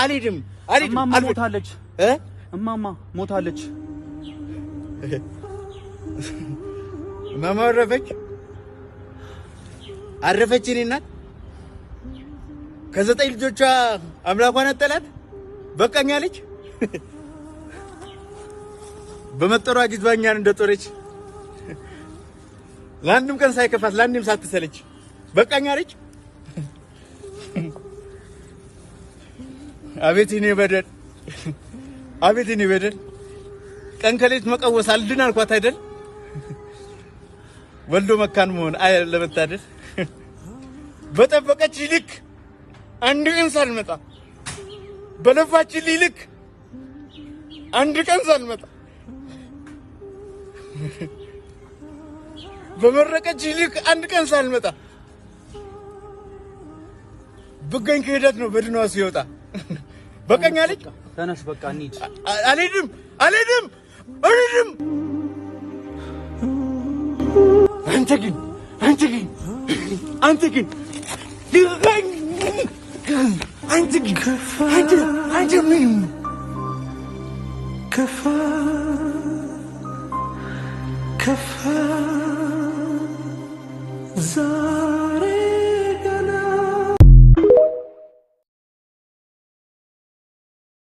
አልሄድም፣ አልሄድም። እማማ አልሄድም። ሞታለች። እ? እማማ ሞታለች። እማማ አረፈች፣ አረፈች። እኔ እናት ከ9 ልጆቿ አምላኳን አጠላት። በቃኝ አለች። በመጠሯ ጊዜ እኛን እንደጦረች ለአንድም ቀን ሳይከፋት ለአንድም ሳትሰለች በቃኝ አለች። አቤት እኔ በደል፣ አቤት እኔ በደል። ቀን ከሌት መቀወስ አልድን አልኳት አይደል? ወልዶ መካን መሆን አይ ለመታደል። በጠበቀች ልክ አንድ ቀን ሳልመጣ፣ በለፋችልኝ ልክ አንድ ቀን ሳልመጣ፣ በመረቀች ልክ አንድ ቀን ሳልመጣ ብገኝ ክህደት ነው በድኗ ሲወጣ። በቃኝ አለች። ተነስ በቃ እንሂድ። አልሄድም፣ አልሄድም፣ አልሄድም። አንተ ግን፣ አንተ ግን፣ አንተ ግን፣ አንተ ግን፣ አንተ አንተ ምን ከፋ ከፋ ዛሬ።